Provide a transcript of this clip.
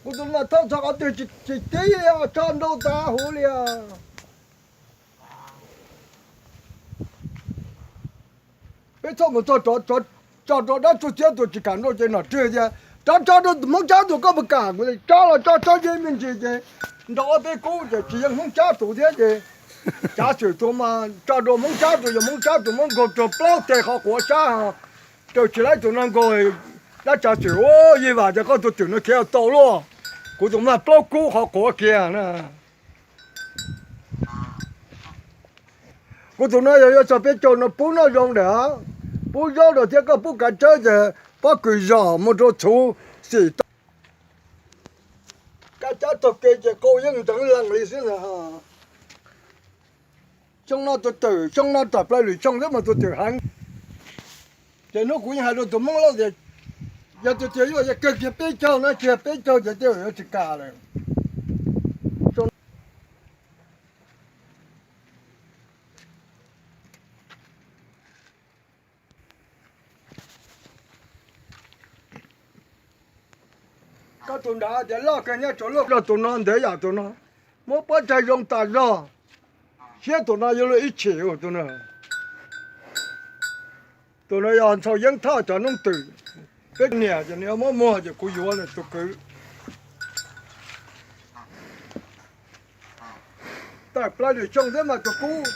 Kuv tus no thauj txog qhov twg tsis tib li, tso nrau tas huv li os. Peb txhob mus txog, tso rau dab tsuj txiab tus tsis kam nrau ces nom tswv tias, tso tso rau Hmoob Tsab tus koj puas kam? Kuv tias tso los tso, tso yeej me ntsis ces nrau ob peb kub ces tsis yeej Hmoob Tsab tus thiab ces cav xwm tus mas tso rau Hmoob Tsab tus, yog Hmoob Tsab tus muab nkaug rau plaub teg qhov quav sab, raws tsis laib tus no nkaug. Dab tsav xwm ua yeej vam tias koj tus twm no khiav tau luaj, kuv tus mag plaub kub qhov quav kiag na. Kuv tus no yog yuav txog peb caug no pub noj zoo lawm, pub zaub lawm thiab koj pub kav tsawb ces pob kws zom mus rau txhuv xim tau. Kab cab taug kev ces qau yeej nteev lees li xwb ntag. Xyoo no tus twm, xyoo no tom plaws lwm xyoo xwb mas tus twm heev. Ces hnub kuv yeej hais rau tus Hmoob Lauj tias, yog tus twm yuav ces kawg kiag peb caug no, tsis yog peb caug ces tej zaum yuav tsis kam lawm. Koj tus nrad tias loj kawg nyob rau loj, tus no ntev yam tus no, muab pob tsaig zoo tas zog, siab tus no yuav luag ib tshim tus no. Tus no yog Ntxhau Yeeb Thoj cov noob twm, peb niam ces nws muab muag ces kuv yuav tus kwv. Tawm plaws lwm xyoo xwb mas tus kub.